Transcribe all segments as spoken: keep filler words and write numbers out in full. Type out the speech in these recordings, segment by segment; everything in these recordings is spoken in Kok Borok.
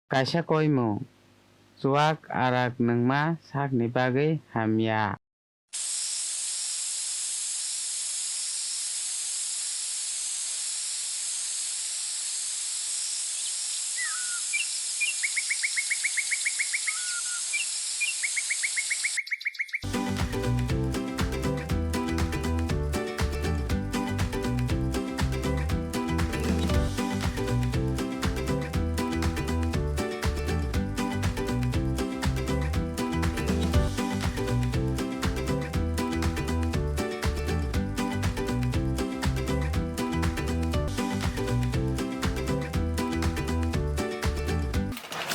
Kaisa koimung, chuak arak nwngma sakni bagwi hamya.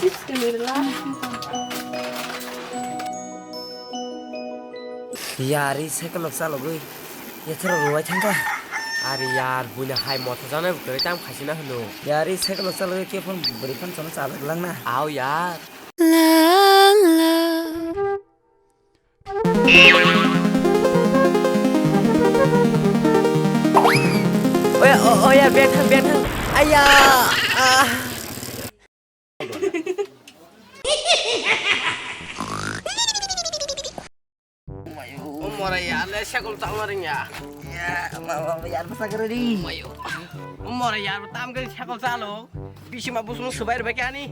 Chips khe nirwla. Yari cycle rok chalogwi yathra rwai thangkha. Ari yar buina hai motha janai bwkhe tam khaisina hwno. Yari cycle rok chalogwi khe phone bwrwi phone chano chalok langna. Aw yar. Oya, o-, oya, bethang, bethang. Aya, ah. O mora ya, le cycle chal ma ring ya. Ya, ma, ma, ma, yar bwsa gari ri. Mayo. O mora ya, tam gari cycle chalo. Bisima busum subai rwbai khe ani.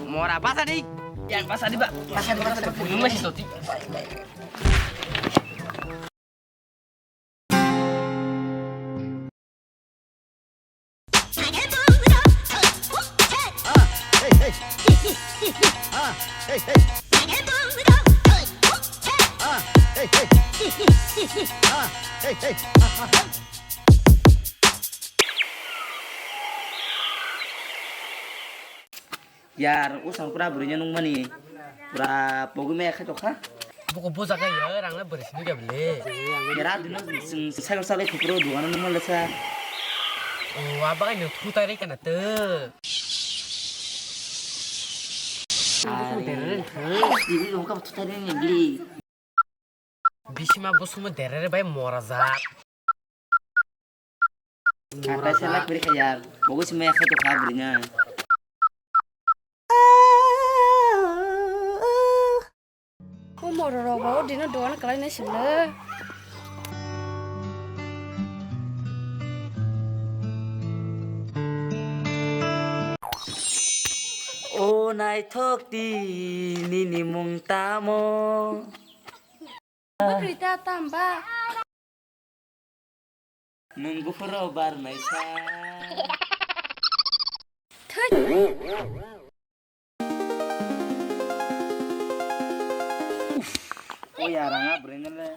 Mora basa di. Ya, basa di ba. Basa di, basa di. Nung masih toti. Yar, o sang pura bwrwino nukmani. Pura pogwi maya khe tokha. Buko buja khe ya, rang le bwrwi simi khe bwle. Yara dino sing cycle salai khukro dugano nukman lesa. O, abagai no thutai rei kana to. Ari. Diri lungka thutai rei ni bwle. Bisima busuma derere bai mora jak. Katai sela kuri kha yar. Bogo sima yakha to kha bwrwino. O mora rok ba o dino dogan kalai nai sila. O naithok di nini mung tamo? Bwkrwi ta tam ba? Nwng buphuro barnaisa. Thai. O ya ranga bwrwino le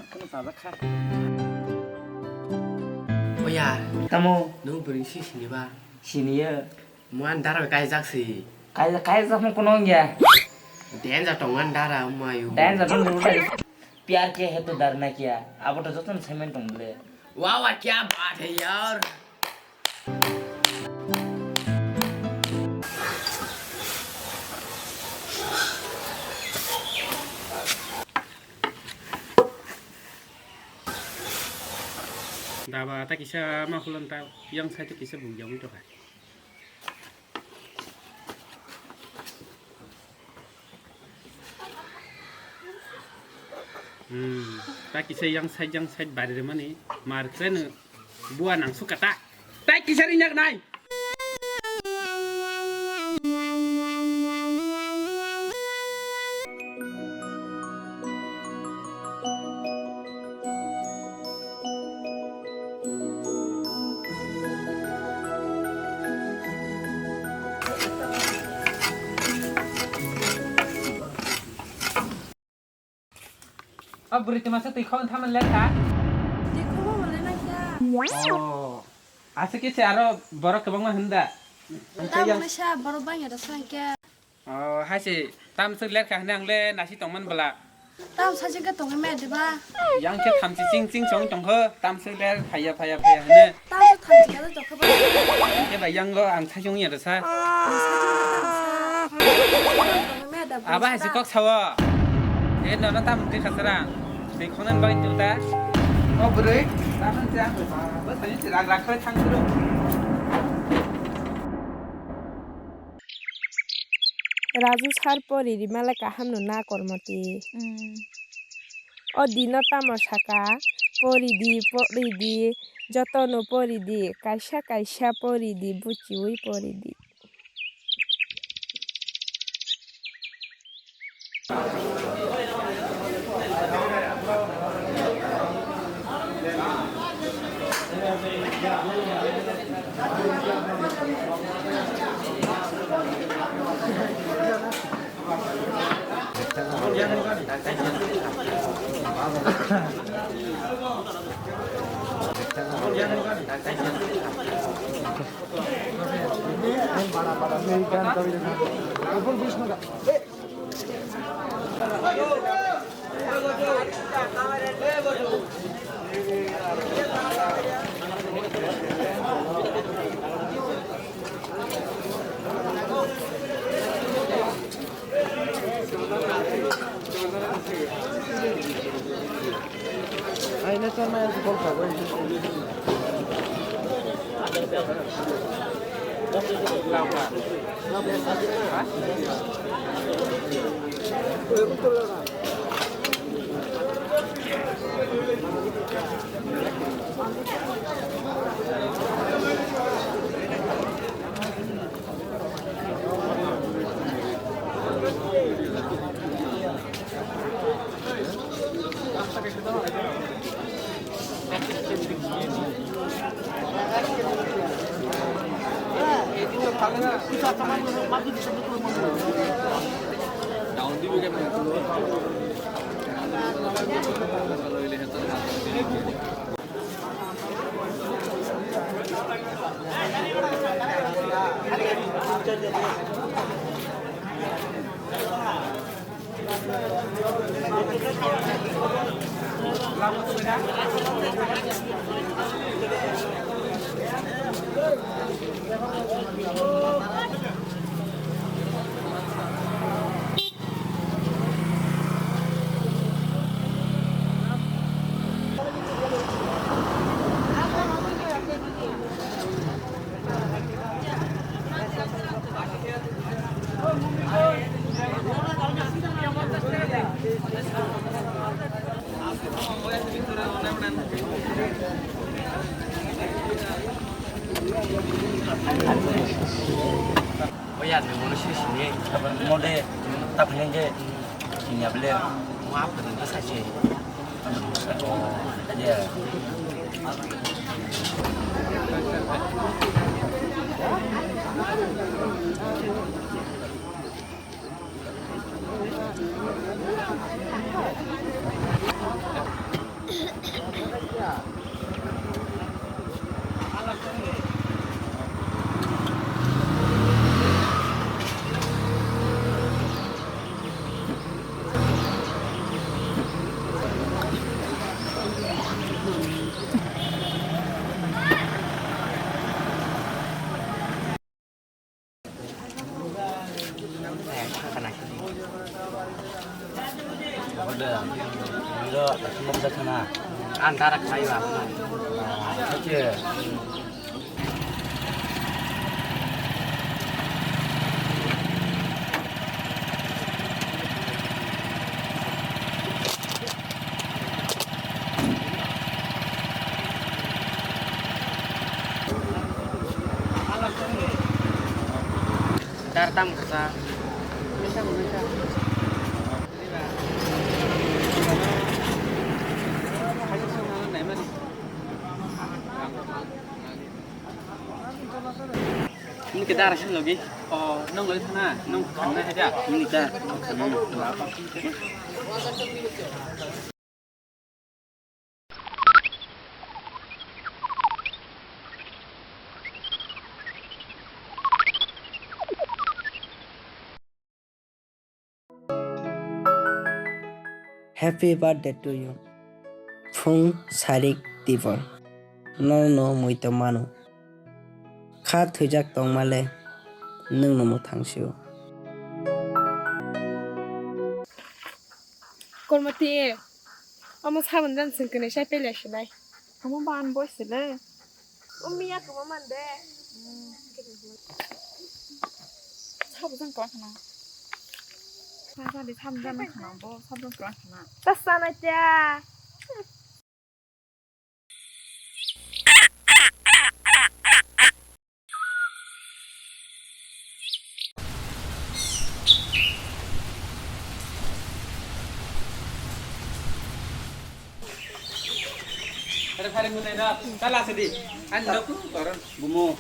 kheno sajak kha. O ya. Tamo? Nwng bwrwi si sini ba? Siniyo. Muan dara kaijak si. Kaijak, kaijak mo kono ya. Danger tongan dara mayu. Danger tongan. प्यार क्या है तो डरना क्या? Abo to joto no saiman tong bole. वाह वाह, क्या बात है यार। Daba ta kisa ma khulon ta yang sai to kisa bung jagwi to hai. Hmm, ta kisa yang side yang side bari remani mar kre no bua nang suka ta. Ta kisa ri nyak nai. O bwrwi twmasa twi khon thaman lekha. Twi khon mo le na kya? Oh. Asa kise aro borok kwbangma hinda. Tamoni sa borok bangya da sa kya? Oh, hai se tamswk ler kha hwnwi ang le nasi tongman bwla. Tam sa jingkhe tongwi maya diba? Yang khe thamchi ching ching chong tongkho, tamswk ler phaiya phaiya phaiya hwnwi. Tamswk thamchi khe tongkho ba? Khe bai yang go ang thaichung ya da sa. Tongwi maya da. Aba hai se kok sawo. E nono tam khe khasarang. Twi khonani bagwi twi ta. O bwrwi, tamon se ang ba, bo thani se rak rak khoi thang phuru. Raju sir pori rimale kaham no na Kormoti. Hmm. O dino tamo saka, pori di, pori di, jotono pori di, kaisa kaisa pori di, buchiui pori di. Oya, ni mono sini sini, mode, tak ni je, sini abele, maaf dengan saya sih. Ang darak kaiwa. Dar tam kasa. Ini kita arah sini lagi. Oh, nong lagi sana, nong khanna hai da. Ini kita khanna. Happy birthday to you, Phung Sarik Tibor. Nono mui tong mano. Kha thwijak tongmale nwngno mwthang sio. Kormoti, omo sabun jan sing kwnwi sai pele sinai. Omo ban boy sile. O miya kwma man de. Sabun jan kwma khna. Sa sa di samjana khana bo, samjana khana. Ta sana cha. Are phari mutai na, tala sidi. An no ku koron. Bumo.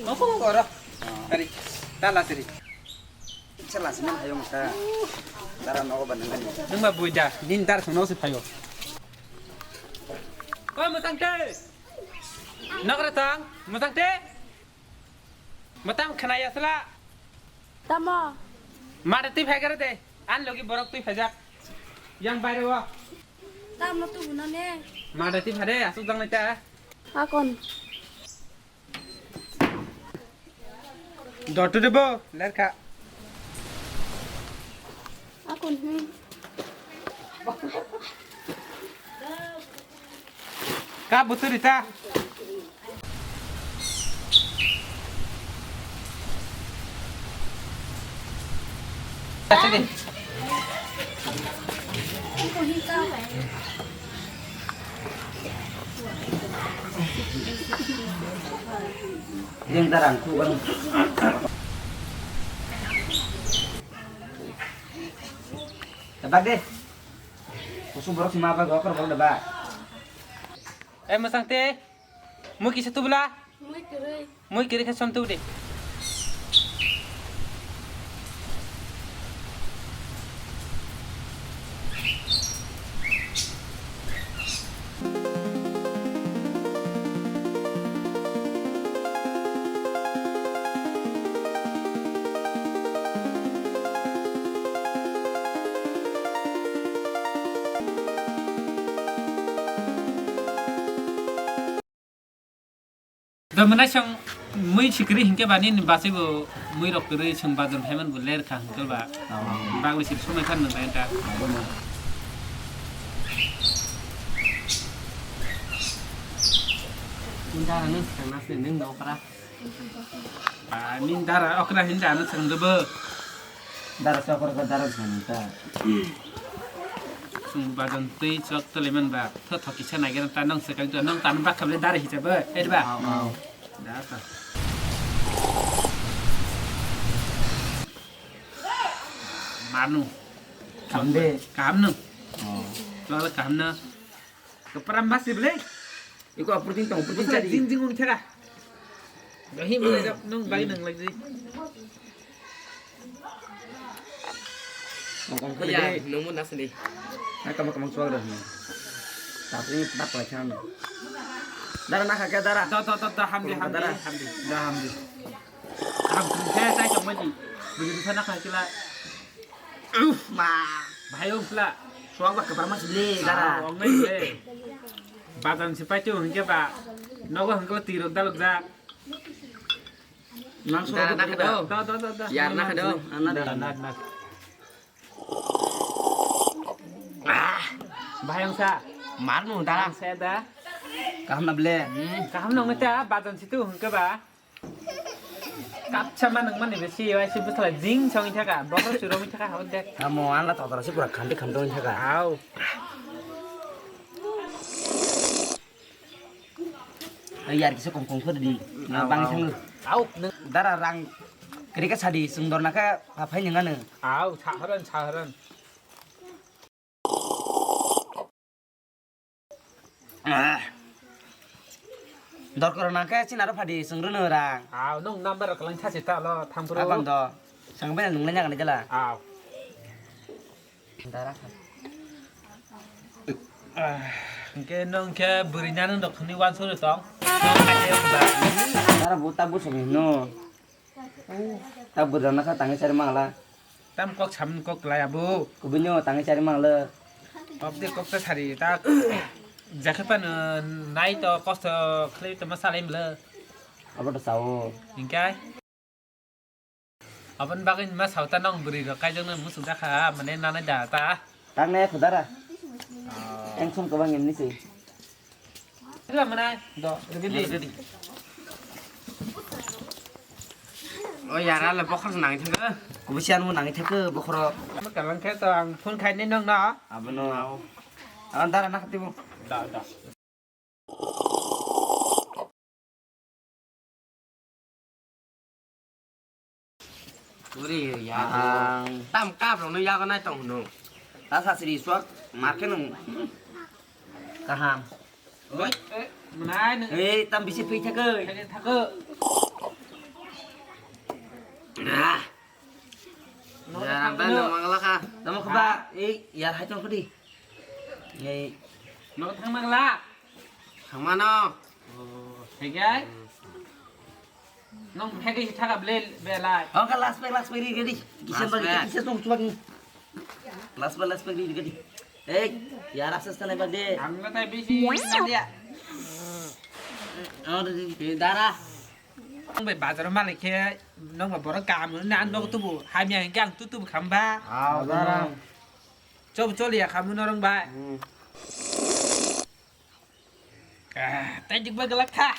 No ku koro. Ari, tala sidi. Chala sini hayong ta. Dara nogo banang. Nungma buida, din dar sono se phayo. Ko mutang te. Nokra tang, mutang te. Matang khna ya sala. Tamo. Mada twi phai gare de. An logi borok twi phaijak. Yang baire o. Tamo tu guna ne. Mada twi phade asuk dang nai ta. Akon. Dotu de bo lerka. Akon hi. Ka buturi ta. Yang tarang tu kan. Tabak deh. Kusu borok sima apa gokor bol deba. Eh, masang te. Mui kisa tubla. Mui kwrwi. Mui kwrwi khe som tubdi. Domination mui sikri hinkhe ba nini bachai bo mui rok kwrwi chwng bazar phaiman bo ler kha hinkhe ba bagwi sir somai khan nang ta. Nini dara nung swkang nasle nung nokra. Ba, nini dara okra hin dara swkang rwbo. Dara chokor khe dara jani ta. Chwng bazan twi chok tole man ba. Tho tho kisa nai gana ta nang se kai to nang tan ba khable dara hisa ba. Ei ba. Au, au. Da ta. Manu. Kamde. Kam no. Oh. Chwla kam no. Kepara mas sih beli. Iko apur ting tong, apur ting tadi. Jing jing ung thega. Gahi mulai jap nung bai nang lagi. Kong kong kau ya, deh. Nungmu nas nih. Nah, kamu kamu suara dah. Tapi ini pedak lah kan. Dara nak kakek dara. Tuh tuh tuh tuh hamdi hamdi dara. Hamdi. Dah hamdi. Hamdi. Saya saya cuma ji. Begitu sana kakek lah. Uff, ma. Bahai ung pla. Suang ba kepar mas beli dara. Ong nai le. Bazan si pai tu hingke ba. Nogo hingke tiro dalok ja. Nang so da da da. Da da da da. Yar na kado. Ana da na na. Ah. Bahai ung sa. Mar nu dara. Sa da. Kaham na beli. Kaham nong ta bazan si tu hingke ba. Kapsa ma nang mani besi wai si bwsala jing song thaka, bokhorok churong thaka habo de. Amo anla totara si pura khamti khamti thaka. Au. Ai yar kisa kong kong khodi. Na bang thang. Au. Dara rang krika sadi sung dorna kha aphai nang ano. Au, saharan saharan. Dorkor nang khe chini aro phadi chwng rwno rang. Aw, nwng number rok kwlwng sachi ta lo, thang phuru. Abang do. Chwng bai nung lai nang jala. Aw. Dara kha. Hwnkhe nwng khe bwrwi nani rok hwnwi uansugwi tong. Dara bo ta bwswk hino. Ta bwrwi rok nokha tangwi chari mangla. Tam kok samun kok lai abo. Kubunyo tangwi chari mangla. Kok de kok ta sari ta. Jakhe pan nai to kosto khlai to ma salai mle. Abo to sao. Hingkai. Abon bagwi ma sao ta nong bwrwi rok kaijak nang musuk jakha mane nanai da ta. Tangnai khudara. Oh. Engsom kwbang emni se. Sila mana? Do, ready. Ready. O yara le bokhor se nangwi thangkhe. Kubui siyan mo nangwi thangkhe bokhoro. Kalang khe to ang phone khaini nokno. Abono. Ang dara nakhati bo. Da, da. Uri ya. Ang. Tam kap rok no yago nai tong hunu. Ta sasri suak marke nung. Kaham. Oi. Eh, mwnai nung. Eh, tam bisi phi thakoi. Thakoi, thakoi. Ah. Nung ya, thang bai nung. Nung mangla kha. Tamo kha ba. Ah. Eh, ya hai tong khudi. Ei. Nung thang mangla. Thang mano. Oh, thang ya. Hmm. Nung phegwi thaka ble, belai. Oh, ka last pack, last pack ri, ri. Kisa last bagi, pack. Kisa tong chubak ni. Last pack, last pack ri, ri. Eh, yara sas tanai bag de. Ang na tai bisi, na dia. Oh, ri, ri. Dara. Nung bai bazar malik khe, nung ba borok kam na nog tubu, hamya hingke ang tu tubu khamba. Ah, dara. Chob choli ya khamu norong bai. Hmm. Ah, tei dik ba galak kha.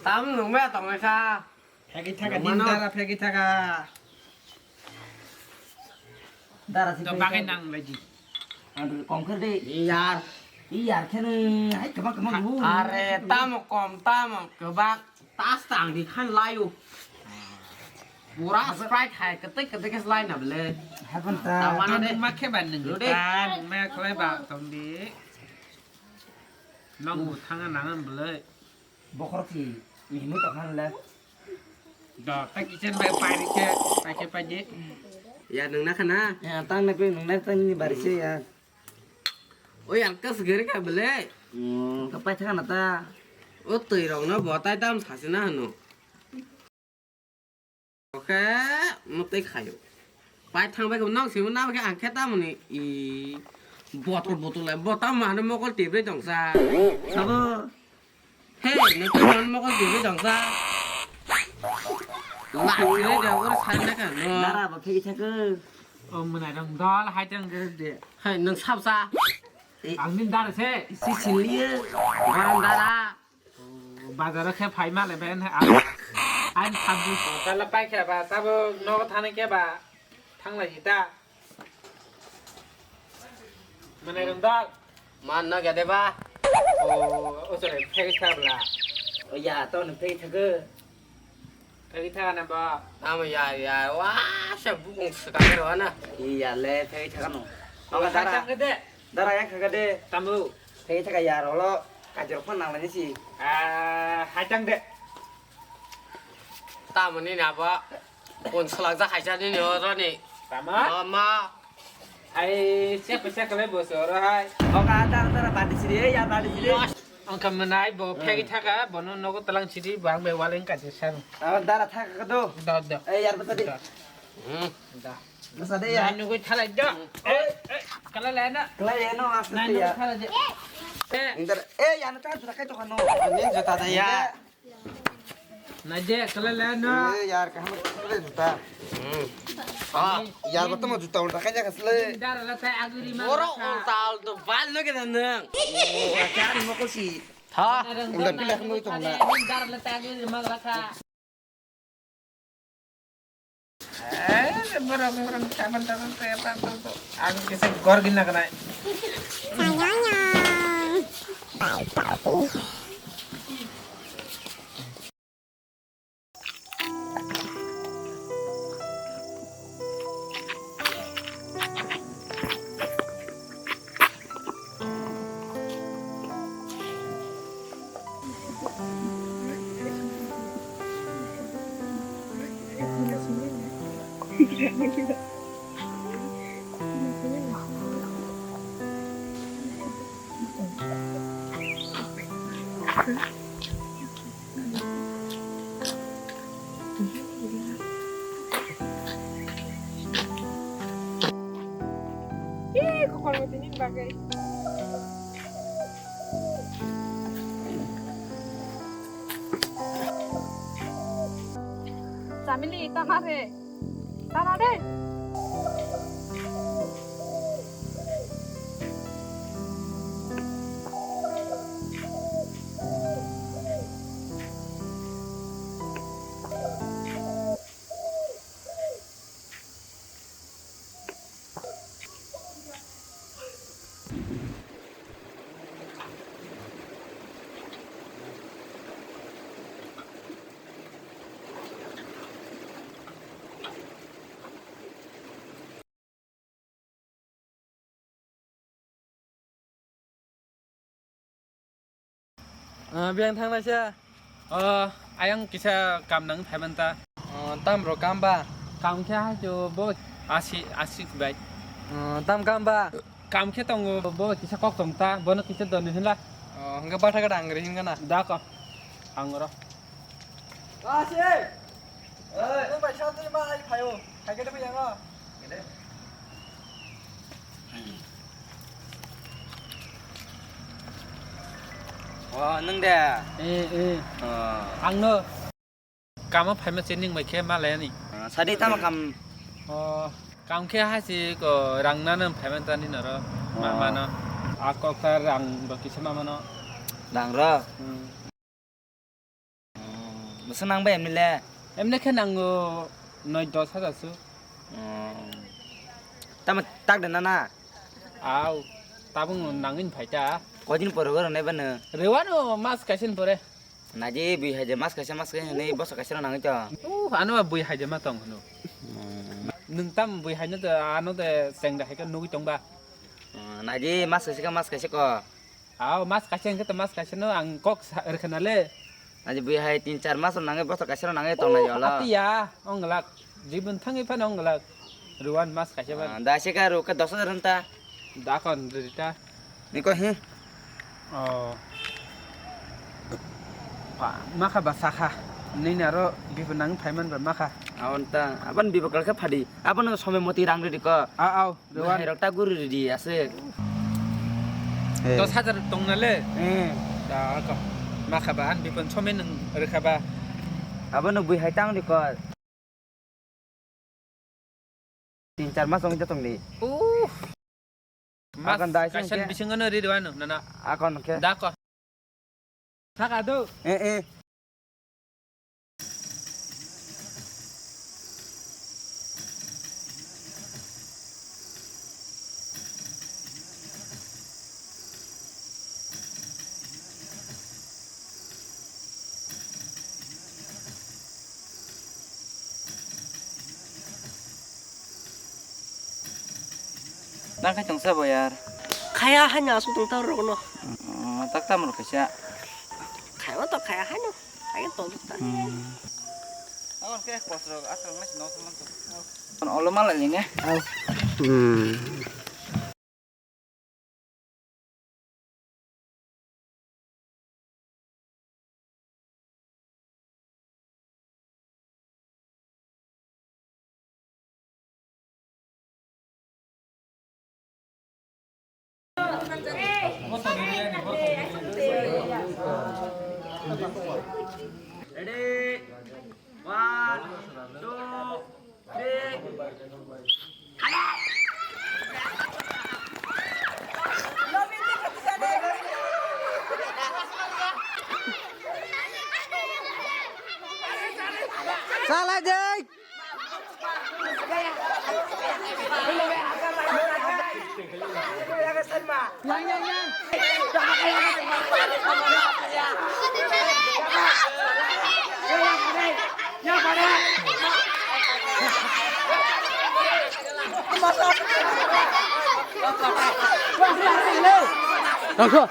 Tam nung ba tong sa. Phegi thaka. Nung din mano. Dara phegi thaka. Dara si to phegi bagai thaka. Nang lagi. Ang kongkhe de. Iyar. Iyar khe nung hai kebak kebak bu. Are tamo kom tamo kebak. Tas tang di khan layo. Pura Sprite hai ketek ketek khe lai na bele. Hakan ta. Tamana de. Nung ma khe ba nung. Rode. Ta nung ma khlai ba tong di. Nong bu thanga nangan bele. Bokhorok si mihimwi tongkha le. Do, ta kitchen bai pai ri khe, pai khe pai di. Ya, nung na khana? Ya, tang na pe, nung na tang ni bari se ya. O yang kas gere ka bele. Hmm, ka pai thang na ta. O twi rok no bo tai tam sa se na hano. Oke, mo tei khayo. Pai thang bai ko nong simo na khe ang khe ta moni i botol botol le bo ta ma hano mokol tibre dong sa. Sabo. He, ne ko man mo ko dili dong sa. La, sile de ur sai na ka no. Dara ba phegi thakhe. O mwnai rong dol hai tang de de. Hai, nang sab sa. Eh. Ang nin dara se. Si siliye. Garam dara. O, bazar khe phai ma le ben ha. Ang thabu. Kala pai khe ba, tabo nogo thani khe ba. Thang lai ta. Mane rong dal. Man no gade ba. O, o sore, phegi tha bla. O ya, to no phegi tha go. Phegi tha na ba. Amo ya, ya, wa, sa bukung sa ka ro na. Iya le, phegi tha no. O, o, hai dara. Tang gade. Dara ya kha gade. Tamu. Phegi tha ya ro lo. Kajor phone nang lai si. Ah, hai tang de. Tamoni na ba. Pon salak ja khaisa nini oro ni. Tama? Mama. Ai, siapa siapa kalian bos oro hai. Oka, tar, tar, badi sini, ya, badi sini. Ang kha mwnai bo phegi thaka, bono nogo talang sidi, bo ang bai waleng ka je san. Ah, dara thaka ka do. Do, do. Eh, yar bata di. Do. Hmm. Do. Basa de ya. Nai nugui thalai do. Eh, eh, kala le na. Kala le no, asta ya. Nai nugui thalai de. Eh. Indar, eh, ya na ta juta kai to kano. Ani juta da ya. Naje, kala le no. Eh, yar, kaham kala juta. Hmm. Ah, yar, betul mau juta ulta kaya kasle. Dar la tai agri ma. Oro ulta ulta bal lo ke nang. Oh, akan mau kosi. Ha? Ulta pilih kamu itu na. Dar la tai agri ma la kha. Eh, borok, borok, saban, saban, saya apa, apa, apa. Aku kisah gor gina kena. Ih, kokol mo tini bagay. Chamili, tama re. Tama re. Ah, biyang thangnaisa. Oh, ayang kisa kam nang phaiman ta. Oh, tam ro kam ba? Kam khe hai to bo asi, asi bai. Oh, tam kam ba? Kam khe tongo bo kisa kok tong ta, bono kisa doni hinla. Oh, hingke batha ka dang ri hinga na. Da ko. Ang ro. Asi! Oi! Nang bai sal twi ma ai phaio. Hai khe de phai yango. Oh, nang de? Eh, eh. Oh. Ang no. Kamo phaima se ning bai khe ma laya ni. Ah, sadi tamo kam? Oh, kam khe ha si ko rang na nang phaima ta ni noro. Ma, oh. Mano. A kok ta rang ro kisa ma mano. Rang ro? Hmm. Bwswk nang bai emni le? Emni khe nango noi dos hajar su. Oh. Tamo tak de nana? Au, tabung nangin phaita. Koi din pore goro nai bano? Rewano mas kaisa ni pore. Naji bui hai je mas kaisa, mas kaisa hinwi boso kaisa rok nangwi to. Uh, ano bui hai je ma tong hwno. Hmm. Nwng tam bui hai no de, ano de cheng de hai khe nugwi tong ba. Hmm, naji mas kaisa khe mas kaisa ko. Aw, mas kaisa hwnkhe to mas kaisa no ang kok sa-, rwkha na le. Naji bui hai tin char mas rok nangwi boso kaisa rok nangwi tong nai. Uh, jolo. Atiya, ong glak. Jibun thangwi phano ong glak. Rwano mas kaisa ban. Ah, da se ka ru ka dos hajar hwn ta. Da kon rita. Ni ko hi? Oh. Pa, makha ba sakha. Nini aro bibo nang phaiman ba makha. Awan ta, aban bibo kalkha phadi. Aban somoi moti rang ridi ko. A, aw, Rwan. Hai rok ta guri ridi ase. Eh. Dos hajar tong na le? Eh. Da ko. Makha ba an bipon somoi nang rikha ba. Abo no bui hai tang di ko. Tin char mas ong jatong di. Uh. Mas akon dai kaisa sing ke. Bisingo no ri rwano, nana. Akon ke. Da ko. Thaka do. Eh, eh. Nang khai tongsa bo yar. Khaya haino aswk tong ta rokno. Mm, tak tam rok kaisa. Khaya to khaya haino. Hai tong ta. Hmm. Abon ke kos rok aswk nai no saman to. Kon olo malai linge. Au. Hmm. Ready? One, two, three. Salah, Jai! Rangkho.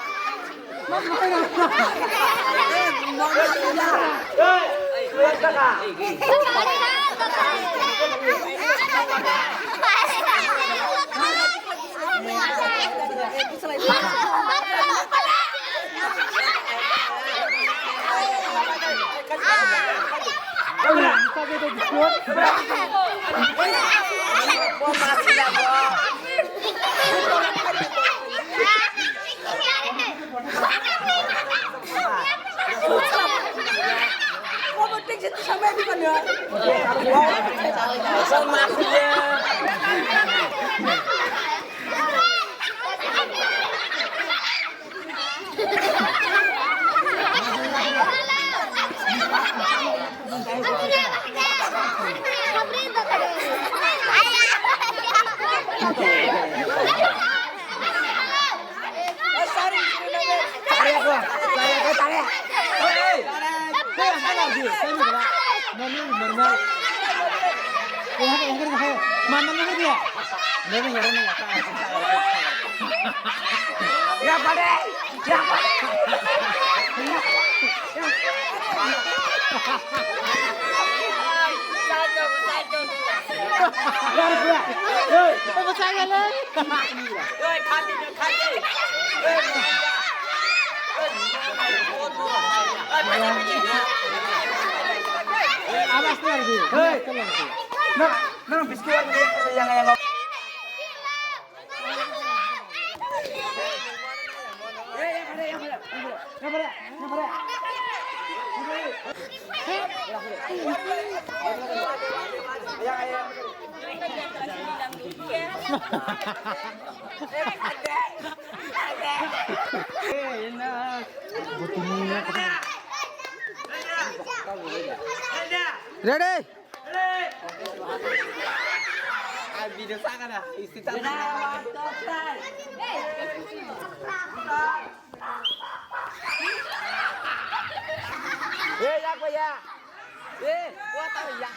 Awas lagi. Hei. Nang, nang biskit yang yang. Ready? Eh, yak ba yak. Eh, what the yak.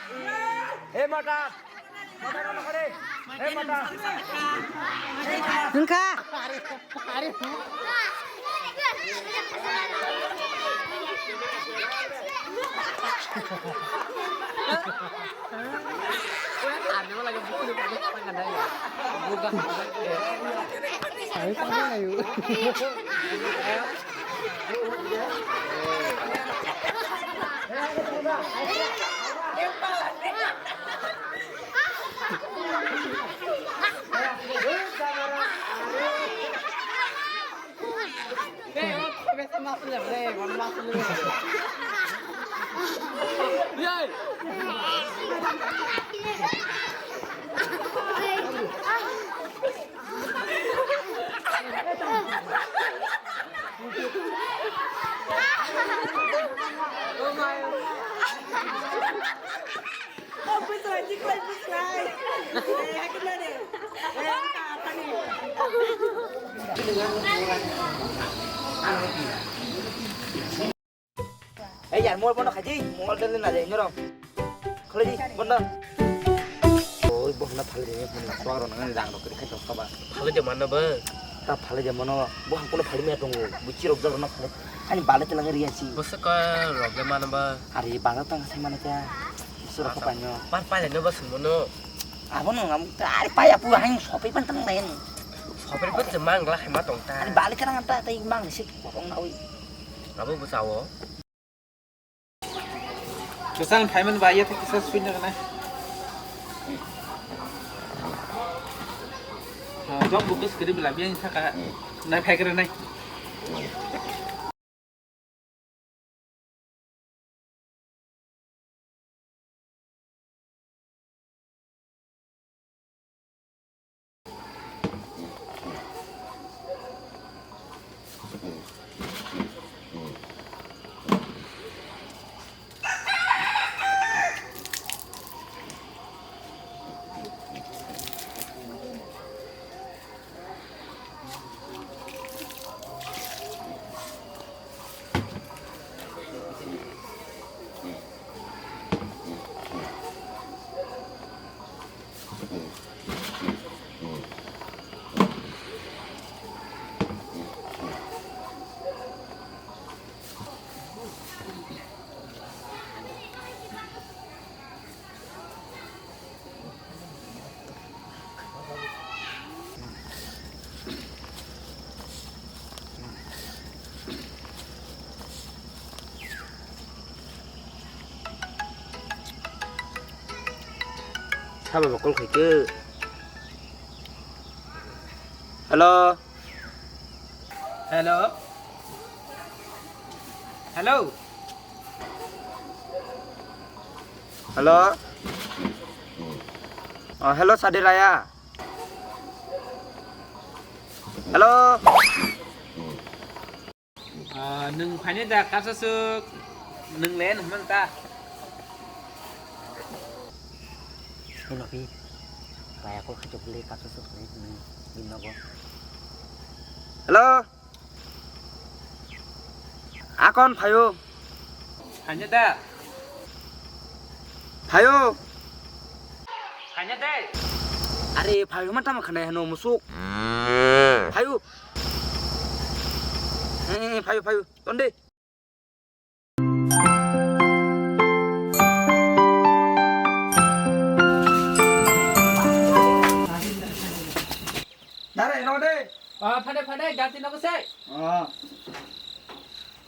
Eh, mata. Mata, mata, mata. Eh, mata. Wngkha. Eh, yar, mol bono khaji, mol dele na jai, nyorong. Khalai di, bono. Oi, bohna phalai di, bohna suang rong nang jang rok kri khai tong kaba. Phalai di mana ba? Ta phalai di mano, bo hangkono phalai me tongo, buchi rok jor na phalai. Ani bale telang riya si. Bo se ka rok le mana ba? Ari bale tang sai mana kya? Surah apa nyo? Par pale no ba sung mono. Abo no ngam ta ari paya pu hang sopi pan tang len. Sopi pan se mang la hai ma tong ta. Ari bale kana ta tai mang si ko tong na oi. Abo bo sao. Kesan payment ba ya kisa swing na. Job bukus kiri bila biang saka. Nai phai kiri nai. Sabo bo call khaikhe. Hello. Hello. Hello. Hello. Oh, hello, Sadi Raya. Hello. Ah, nwng phainai da kapsaswk, nwng le nahman ta? Hello, pi. Raya call khaijak le kapsaswk le nwng bini nogo. Hello. Akon phaio. Phainai da? Phaio. Phainai de. Are phaio ma tamo khanai hano musuk. Phayu. Eh, phayu, phayu. Tonde. Dara, eno de. Ah, phade, phade, jati nogo se. Ah.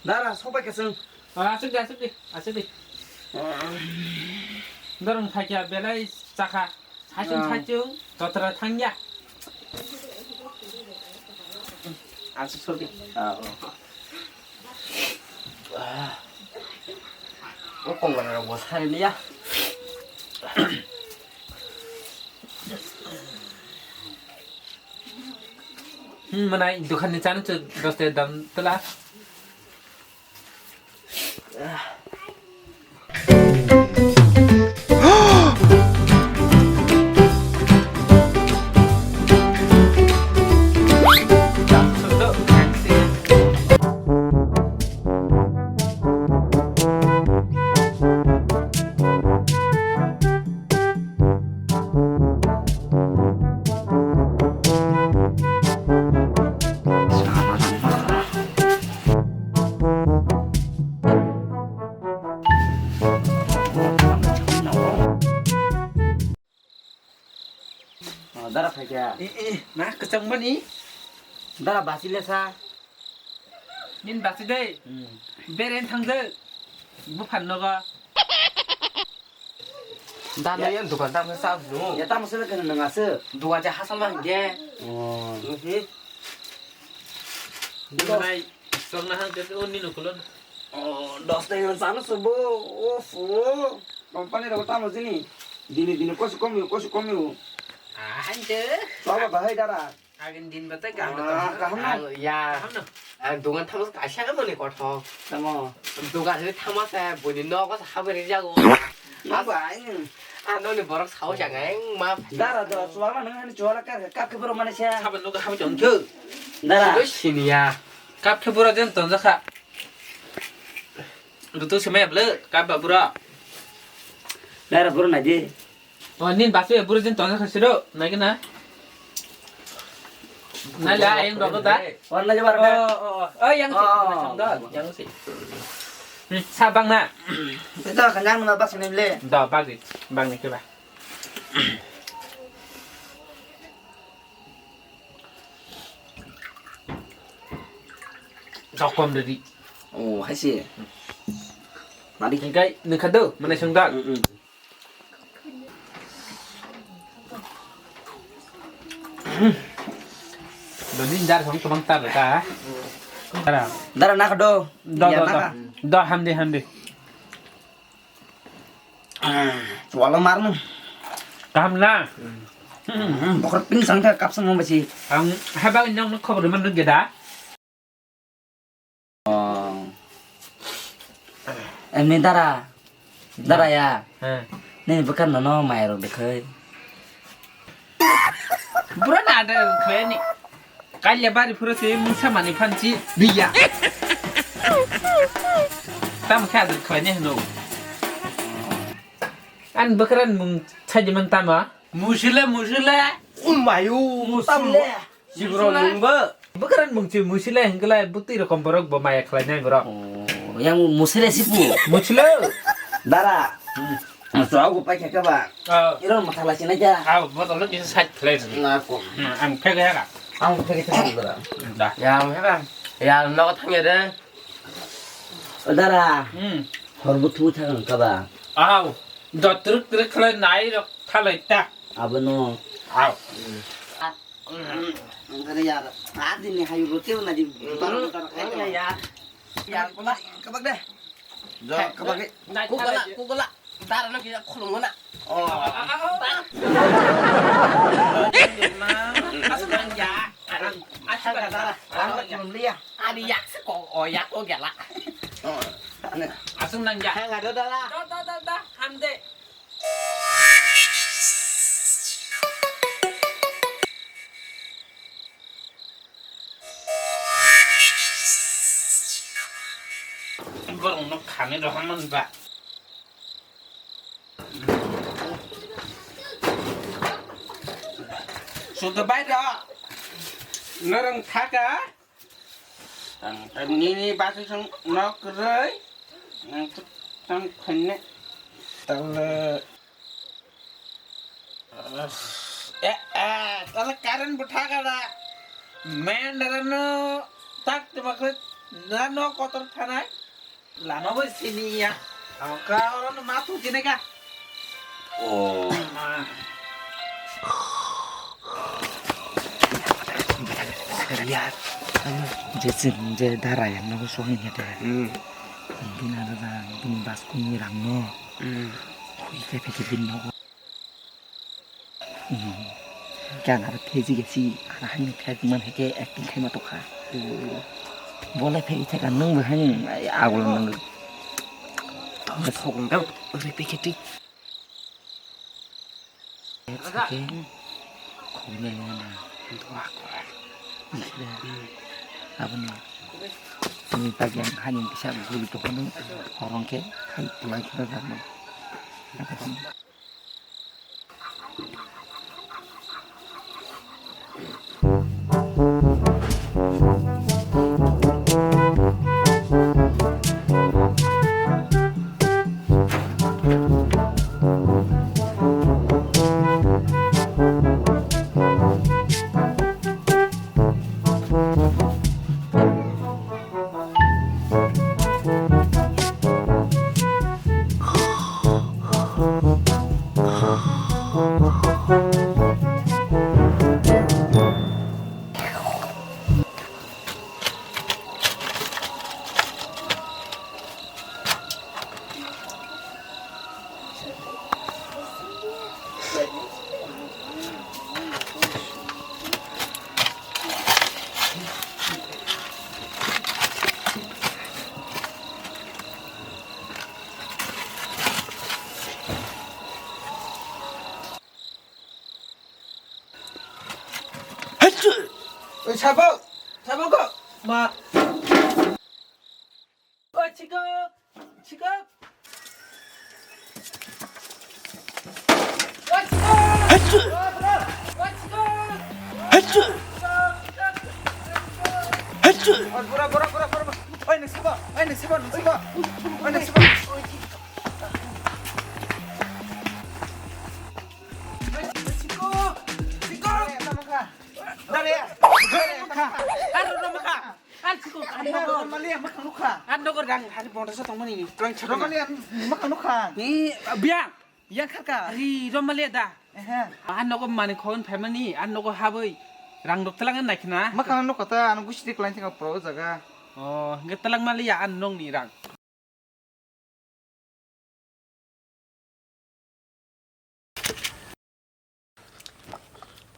Dara, sobai keseng. Ah, asuk de, asuk de, asuk de. Dorong thakya belai chakha. Saichung, ah, saichung, totra thangya. Asuk sobi. Ah, oh. Ah. O kongkona rok bo sari liya. Hmm, manai dokan ni chanu chu doste dam tela. Oh, dara phaikha. Eh, eh, ma kwchangmani? Dara basi lesa. Nin basi dei. Hmm. Beren thangde. Buphan nogo. Dana ya, yang dukan tamo sa nu. Ya tamo sebe kena nang ase. Dukan ja hasal ma hingge. Oh. Nuhi. Dukan ai, song na hang ke o ninu kulon. Oh, dos tenga sanu sebo. Of, oh. Company rok tamo jini. Dini dini kosi komi, kosi komi. Ah, hande. Baba bahai dara. Agin din batai kaham. Ah, kaham na? Ang, ya. Kaham na? Ang dukan thangma kaisa mani kothok. Tamo. Dukan ni thangma sa boni nogo sa habri jago. Nang bai. Ah, noni borok sao jaga eng ma. Dara do, chuwala nang ani chuwala kar kap ke boro mani sa. Saban nogo habri jong thu. Dara. Sini ya. Kap ke boro den ton jakha. Rutu semai ble kap ba boro. Dara boro nai di. Oh, nin basu ya buru jin tona khasiro, nagi na. Na la ayang dogo da. Wan lagi bar. Oh, oh, oh. Oh, yang si. Oh. Yang si. Hmm, sa bang na. Ito kanyang na bas ni le. Da bagi, bang ni keba. Dokom de di. Oh, hai si. Mari. Engkai, nengkha do, mana sengdak. Mm, mm. Doni jar song tobang tar ka. Dara. Dara nak do. Do, ya, do, do. Naka. Do, hamdi, hamdi. Wala marno. Kaham na? Hmm, bokor ping sangka kapsa mo basi. Ang haba nyong khobor man geda. Oh. Emni dara. Dara ya. He. Nini bwkha nono mai rok dekhai. Bura na de khani. Kaile bari phuro se mungsa mani phanchi biya. Tam kha de khani hno. An bwkha mung chaji man tama. Musile, musile. Umayu, musile. Sibro mungbo. Bwkha mung chi musile hingkla butwi rokom borok bo maya khlainai borok. Oh, yang musile sipu. Musile. Dara. Hmm. Chwla bo paikha khe ba. Oh. Iro mathala sinai kha. Ah, botol no kisa side khlai rw. Na ko. Hmm, ang phek ya ka. Ang phek ya ka dara. Da. Ya, ang phek ya. Ya, no thang ya de. O dara. Hmm. Hor bo thu thang ka ba. Aw. Do truk truk khlai nai rok thalai ta. Abo no. Aw. Ang kare ya. Adi ni hayu rote na di. Tar tar. Ya. Ya, kula, kabak de. Jo, kabak de. Kukala, kukala. Dara no kisa khulum na. Oh. Asal nang ya. Asal dara. Khulum liya. Ani yak se ko, o yak ko gela. Oh. Asal nang ya. Hang ada dara. Da, da, da, da. Hamde. Borok no khani rohormani ba. Suda bai da. Norong thaka. Tang tang nini basi song nok roi. Nang tang khenne. Tang le. Eh, eh, tala current bo thaka da. Main dara no tak tuma khe na no kotor thanai. Lama bo sini ya. Angka oro no matu jine ka. Oh. Ma. Ya, anu, je sin, je dara ya, no so ni hete. Hmm. Bini ada da, bini bas kuni rang no. Hmm. Hui ke peke bin no. Khe ang aro phejigesi, aro haino phejman hai khe acting khaima tokha. Bo le phegi thaka, nwng bo haino agul nang. Tong thok nang, ri phegi thik. Khogna nang na. Aboni. Ni pagi ang haino kisa guli tokha nang, horong khe khai pulai khe rwjakno. Oi, sabo, sabo ko, ma. Oi, chikok, chikok. Oi, chikok. Oi, chikok. Oi, bura, bura, bura, bura, bura. Oi, ni sabo, oi, ni sabo, ni sabo. Oi, ni sabo. Oi, chikok, chikok. Dale, dale, dale, dale. Aro, aro, aro. An chikon, an nogo. Mali, ang mwkhang nukha. An nogo rang hari bonda sa tongmani. Rang chakra. Mali, ang mwkhang nukha. Ni, biang. Yang kharka. Ri, Romali da. Ehe. An nogo mani khon phaimani, an nogo haboi. Rang rok telang nai khna. Mwkhang nukha ta, ang gusti klai thang pro jaga. Oh, nge telang mali ya an nong ni rang.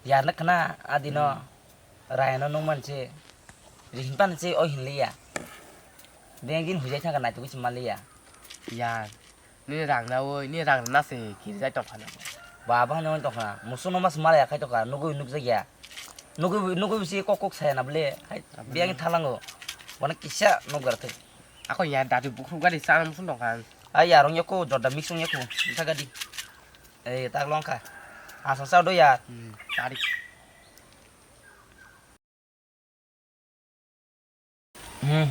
Yarna khna adino Rayano nung manse rihin pan se o hinliya. Bengin hujai thangka naitu bisi maliya. Yar, ni rang na oi, ni rang na se kiri jai tongkha na. Ba bang nang tongkha. Musu no mas malaya khai tongkha. Nugui nukjagya. Nugui nugui bisi kok kok saya na ble. Hai, bengin thalango. Wana kisa nukgar thai. Ako ya dadu bukhuk gari sana musun tongkha. Ai yarong yako jorda mix ong yako. Thagadi. Eh, tak longkha. Asal sao do ya. Hmm, tadi. Hmm.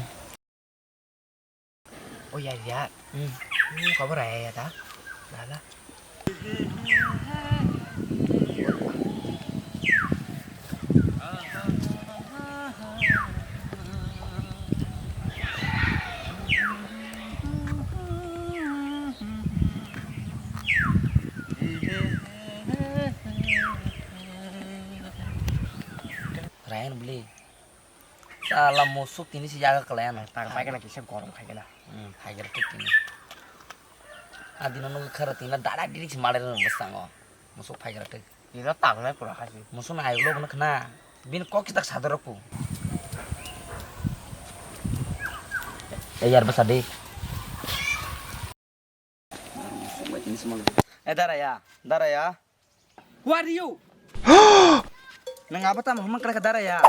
Oh ya ya. Hmm. Hmm, kabar ya ya ta. Lala. Ryan beli. Sala musuk tini si jaga kelayan. Tang paikana kisa gorong khaikana. Hmm, phaikana thik tini. Adino nugwi khara tina dada diri si malai rw bwskango. Musuk phaikara twi. Ino tangnai pura hai se. Musuk nai ulo bono khna. Bini kok kitak sadorok pu. Eh, yar bwsa di. Eh, daraya, daraya. Who are you? Nang abo tamo hwnma kra kha daraya.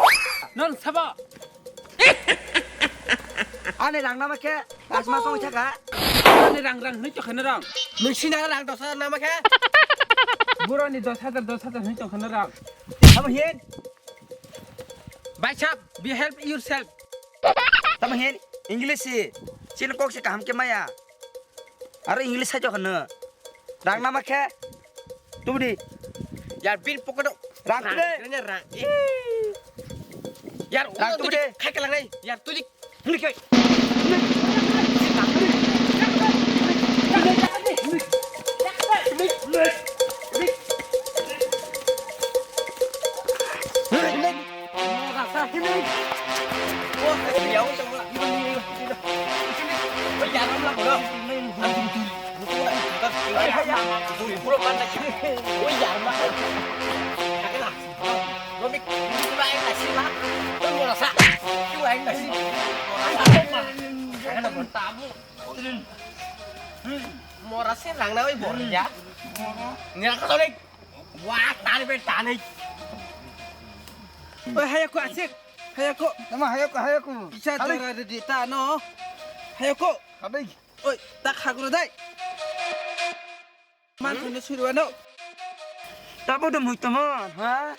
Non sabo. Ani rang nama khe, pas mas ong thaka. Ani rang rang hwnwi tongkha norok. Nung sina rang dos hajar nama khe. Buroni dos hajar, dos hajar hwnwi tongkha norok. Abo hin. Baisap, be help yourself. Tamo hin English si. Chini kok se kaham ke maya. Aro English sai jokhan no. Rang nama khe. Tubudi. Yar bin pokoto. Rang tude. Rang, rang. Yar rang tude. Khai kalang nai. Yar tudik. Mora se rang na oi bor ya. Ni rang ka sole. Wa tani be tani. Oi hayako asik. Hayako. Nama hayako hayako. Isa jora de ta no. Hayako. Kadai. Oi, ta khagro dai. Man thune suri wano. Tabo de muitomon, ha?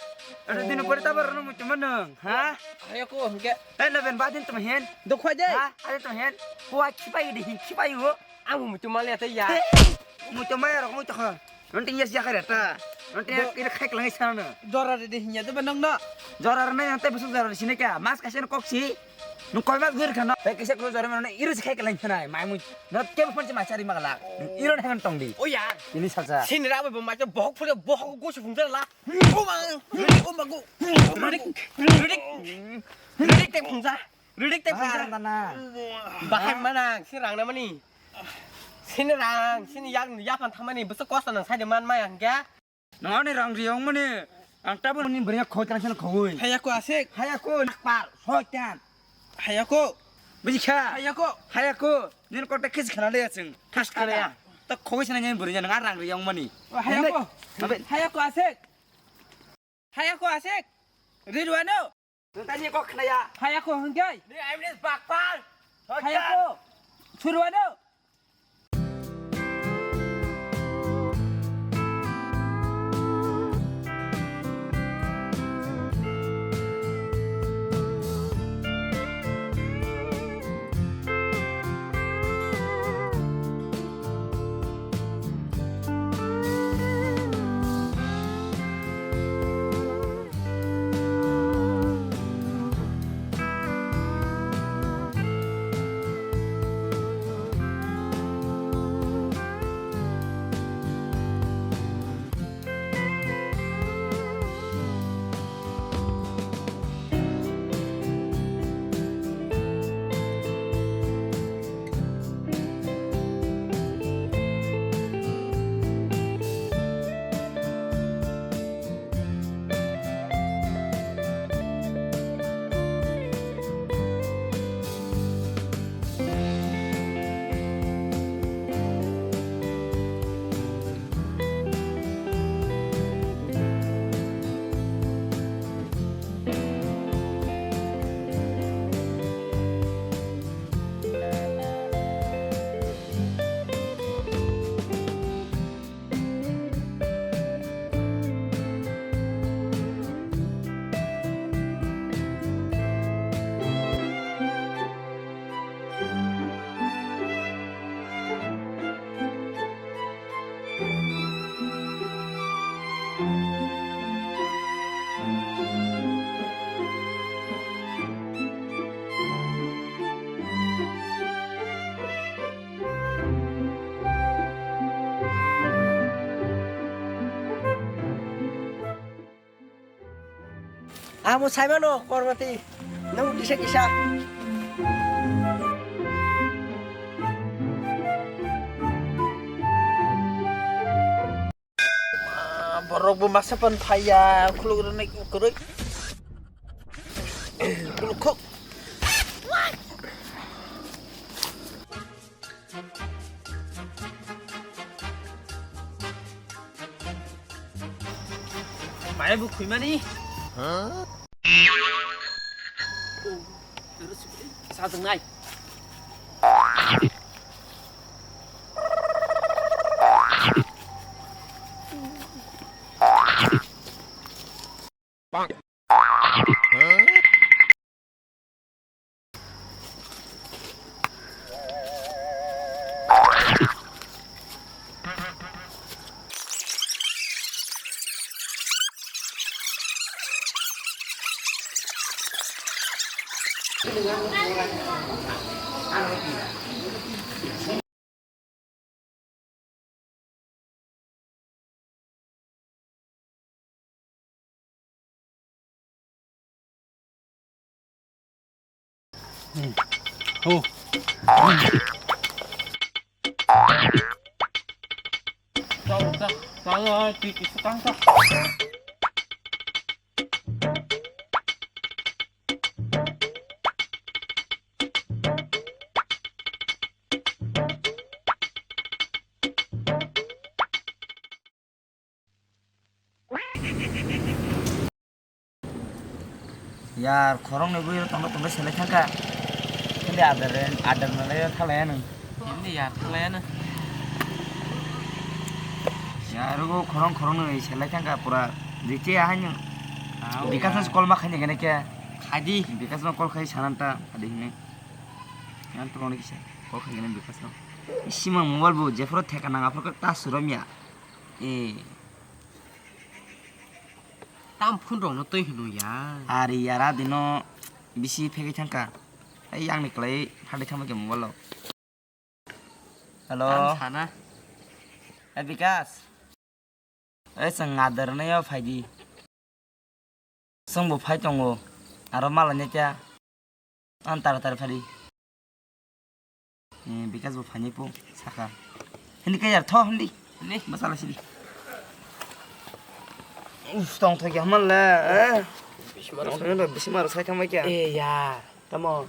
Ado dino pore tabo rono muitomon nang, ha? Hayako hingke. Tai laben badin tum hen. Dokhoi de. Ha? Ado tum hen. Kua khipai de hin khipai ho. Ang muitomon le tai ya. Muitomon ya rok muitomon. Nonting yes ya kare ta. Nonting ya kire khek langai sana. Jora de hinya de banang na. Jora rene yang tai busuk jora sini kya. Mas kasih kok si. Nung koi mas guri khano, tei kisa klo jora mano, iro se khai kalai thanai, mai mui, no kebo phone se mai chari magala, iro ne tong di. O yar. Ini salsa. Sini ra bo mai bohok phule bohok go se phungsa la. O ma, o ma go. Ridik, ridik, ridik te phungsa. Ridik te phungsa. Bahai mana, si rang na mani. Sini rang, sini yak, yapan thamani, bwswk kosto nang sai de man maya hingke. Nangni rang riyong mani, ang tabuk ni bwrwi khoi tang sano khoi. Hayako asik. Hayako nakpal, soitan. Hayako. Bujikha. Hayako. Hayako. Nini kota kis khana le asing. Khas khana ya. Ta khoi sana nini bwrwi nang rang riyong mani. Hayako. Hayako asik. Hayako asik. Rirwano. Nung tani kok khnaya. Hayako hingkai. Ni aimnes bakpal. Hayako. Surwano. Amo saimano, Kormati. Nung kisa kisa. Ah, borok bo masa pan phaiya, khuluk rwnai kwrwi. Khuluk khok. Mai bo khuimani. Sajwngnai. Ho. Tao, tao, tao, tao, tao. Yar, khoroknwi bwrwi tongno tongno selai thangkha. Hindi adar, adar nalai thalaya nung. Hindi yar thalaya nung. Yar, o khorong khoroknwi selai thangkha pura. Rite ahai nung. Au, Bikas yar. Call ma khaini gane kya? Khadi. Bikas no call khai sananta, khadi hini. Yang tongni kisa call khai gane Bikas no. Simang mobile bo jephuru theka nang aphuru ta suram ya. Eh. Tam phone rokno twi hwnwi ya. Ari yara dino bisi phegwi thangkha. Ai yang ni klai phadai thangma khe mobile lo. Hello. Tam sana. Eh, Bikas. Eh, chwng adar nai o phaidi. Chwng bo phai tongo. Aro mala nai kya. Ang tara tara phari. Eh, Bikas bo phainai po saka. Hindi kaya tho hindi. Hindi. Masala sidi. Uf, tong thok ya man le. Eh. Bismar. Tong thok ya, bismar sai thang mai kya. Eh, ya. Tamo.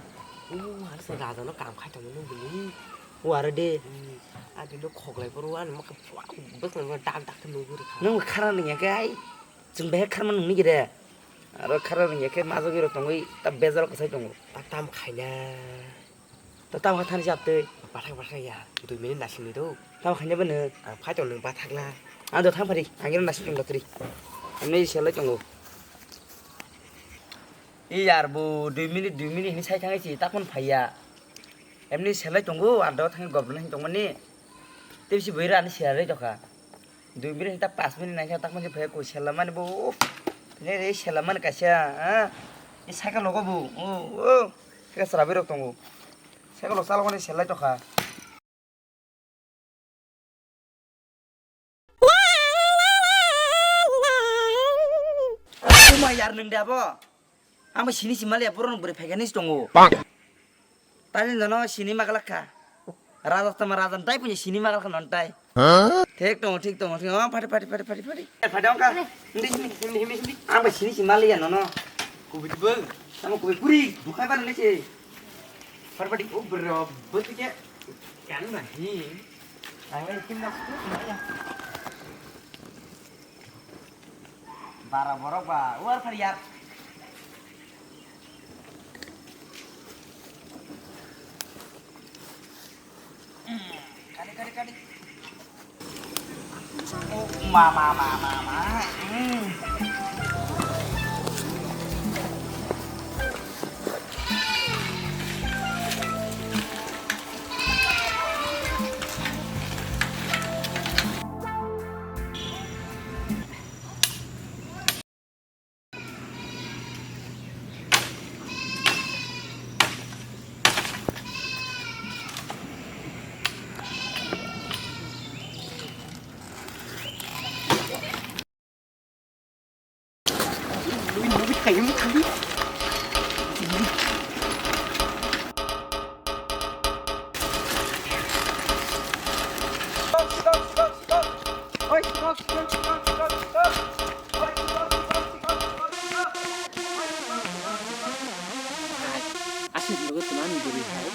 Uh, harus raja no kam khai tamo nung bini. Uh, are de. Adi no khoklai poro an mak bus no dak dak nung guri kha. Nung khara ni ya kai. Chwng behai kharma nungni gire. Aro kharma nungya khe majagwi rok tongwi ta bejal kwsai tongo. Ta tam khaina. Ta tam kha thani chap twi. Bathak bathak ya. Dui minute nasing ni do. Tam khaina bwno. Ang phai tong nung bathak la. Ang do tham phari. Ang iro nasing tong dotri. Amni selai tongo. I yar bo dui minute dui minute hini sai thangwi si ta phone phaiya. Amni selai tongo ado thangwi government hin tongmani. Tei bisi bwrwi ani sera rwi tongkha. Dui minute ta pas minute nangkhe tak mani phai ko sela mani bo. Ne re sela mani kaisa, ha? I cycle logo bo. O, o. Cycle srabi rok tongo. Cycle lo chalok mani selai tongkha. Uma yar nung de abo. Ang bo sini si maliya, borok no bwrwi phaikha hinwi tongo. Bang. Tani nono sini maglak kha. Raja tama raja dai punya sini maglak kha non tai. Huh? Thik tongo, thik tongo, thik tongo. Phati, phati, phati, phati, phati. Eh, phati ongkha. Hindi, hindi, hindi, hindi, hindi. Ang bo sini si maliya nono. Kubi tibul. Tamo kubi puri, bukai bar ni si. Phati, phati. Oh, bro, betul ya. Kan nahi. Ang ini kim nak. Bara borok ba, uar phar yar. Kadi, kadi, kadi. Oh, ma, ma, ma, ma, ma. Hmm. Aswk logo tong ani bwrwi hai.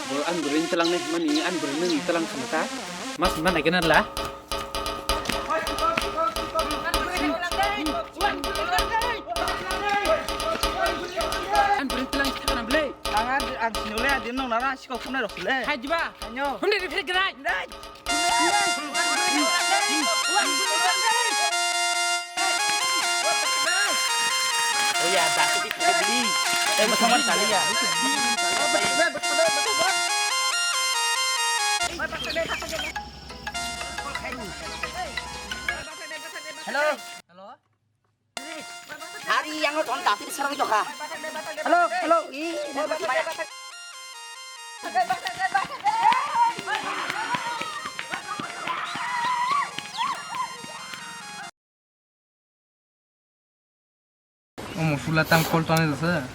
Bo ani bwrwini twlang nai hwnmani ani bwrwini twlang khna ta. Mas ma nai gana la. Ani bwrwini twlang thakna bwle. Ang, ang sinole adi nong nara sikok phunai rok le. Hai diba? Anyo. Hwnde refer gwnai. Oya, dati di kubi. Eh, bersama kali ya. Hello. Hello. Har Yang no ton tapi diserang itu kah? Hello, hello. Ih, ini apa? Omo sula tang kol tong ani rasa.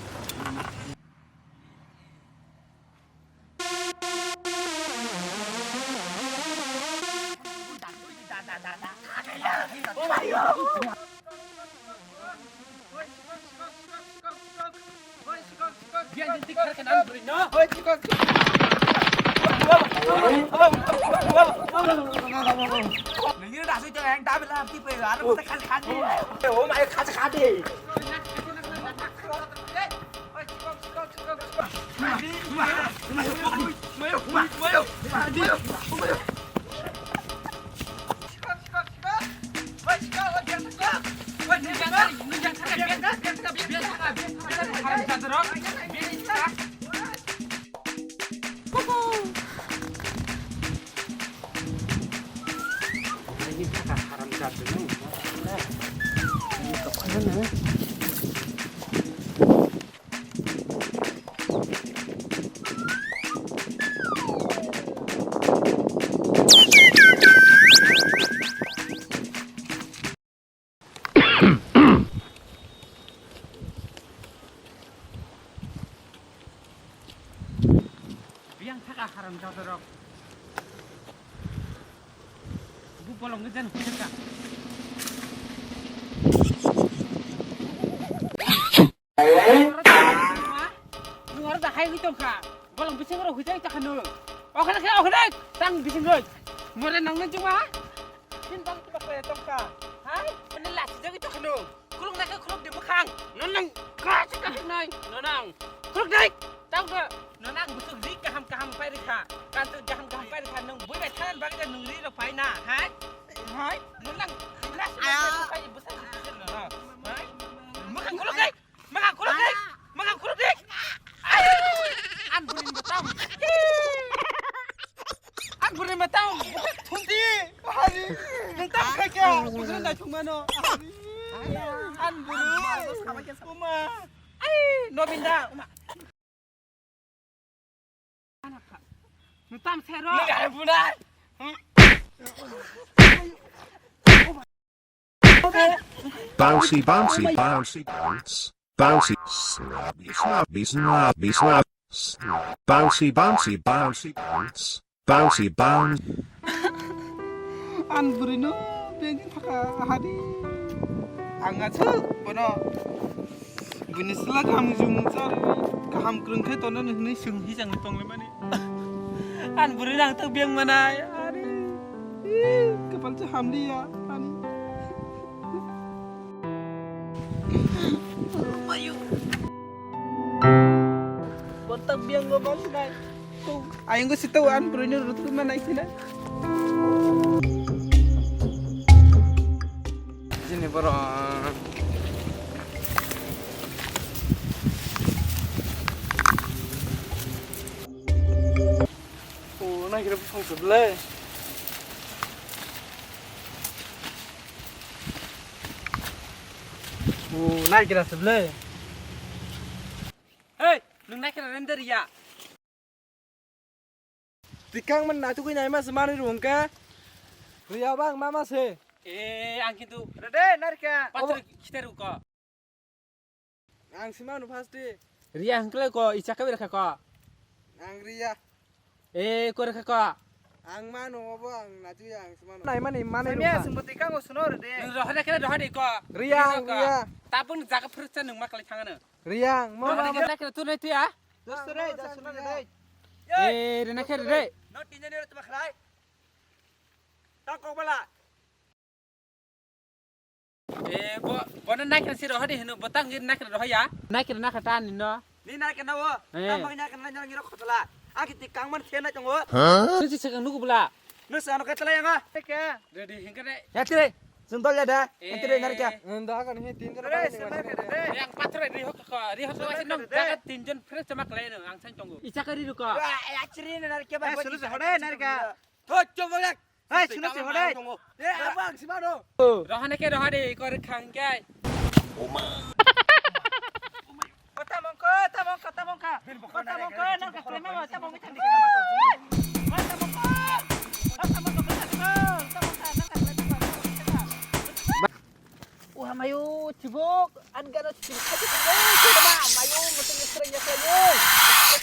Biyang thaka haram jadorok. Bu bolong ngejan hujaka. Nwng oro da hai hui tongkha. Bolong bising oro hujai tongkha nwng. Okhana khe okhana tang bising roi. More nang nang chuma. Tin bang kiba kaya tongkha. Hai? Ani lasi jagwi tongkha nwng. Khuluk nai khe khuluk di mwkhang. Nonang kachi kachi nai. Nonang. Khuluk dai. Tang do. Nonang busuk ri kaham kaham pai rikha. Kantu kaham kaham pai rikha. Nwng bui bai thanan bagwi nwng ri rok pai na. Hai? Hai? Nonang. Lasi pai busa busa nonang. Hai? Mwkhang khuluk dai. Mwkhang khuluk dai. Mwkhang khuluk dai. Ai. An burin batang. An bwrwi ma tang thumdi. Ani. Nwng tang khai kya? Bwswk nai thung mano. Ani. An bwrwi. Uma. Ai, Nobinda. Uma. Nwng tam sero. Nwng ai bunai. Bouncy, bouncy, bouncy, bounce. Bouncy, snobby, snobby, snobby, snobby, snobby. Bouncy, bouncy, bouncy, bounce. Bouncy, bounce. An bwrwino bengni thaka ahadi. Ang aswk bono bini sla kaham jung charwi kaham kwrwng khe tonno hwnwi swng hisang tonglaimani. An bwrwino ang tok beng manai. Ari. Ih, kwpal se hamliya ani. Mayu. Botak biang go bang sinai. Tu, ayang go sitau an bwrwino rutu manai sinai. Sini borok. O, naikhe bwsong se bwle. O, naikhe se bwle. Hey, nwng naikhe render ya. Tikang man naitugwi naima se manwi rw hwnkhe. Rwya bang mama se. Eh, ang kintu. Rede, narikha. Patro khite rw ko. Ang simano first day. Riya hwnkhe ko, icha kawi rakha ko. Ang riya. Eh, ko rakha ko. Ang mano obo ang naitugwi ang simano. Naimani manwi rw kha. Samya sumbo tikang o suno rede. Nwng rohade khe rohade ko. Riya, ang riya. Tabun jaga phirsa nwng ma kalai thangano. Riya, ang mama. Rohade khe tu nai tuya. Dosto re, dosto na re. Eh, rena khe re. No tinjani ro tuma khlai. Ta kok bala. Eh, bo, bono naikhe si rohadi hino, botang gir naikhe rohaya. Naikhe naikhe ta ni no. Ni naikhe na wo. Eh. Tamo naikhe na nyang ro khotla. Aki ti kangman thena tongo. Sisi sekang nugu bla. Nwng sa ano khe tlai anga. Ready hingkare. Ya tire. Sundol ya da. Entire narikya. Nda kan he tin jon. Yang patro ri hok ko, ri hok ko sin nong jaga tin jon fresh chama klai no ang san tongo. Icha kari ruko. Ya chiri narikya ba. Sulu se hore narikya. Thot chobole. Hai sulu se hore. Ya abang simano. Rohane ke rohade kor khangkai. Oma. Wah, mayo, chibuk, an gano chibuk, ayo, chibuk, mayo, mutum ni serang ya, ayo.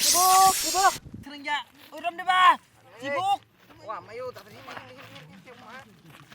Chibuk, chibuk, serang ya, uram deh, ba, chibuk. Wah, mayo, tapi ini, ini, ini, ini, ini, ini.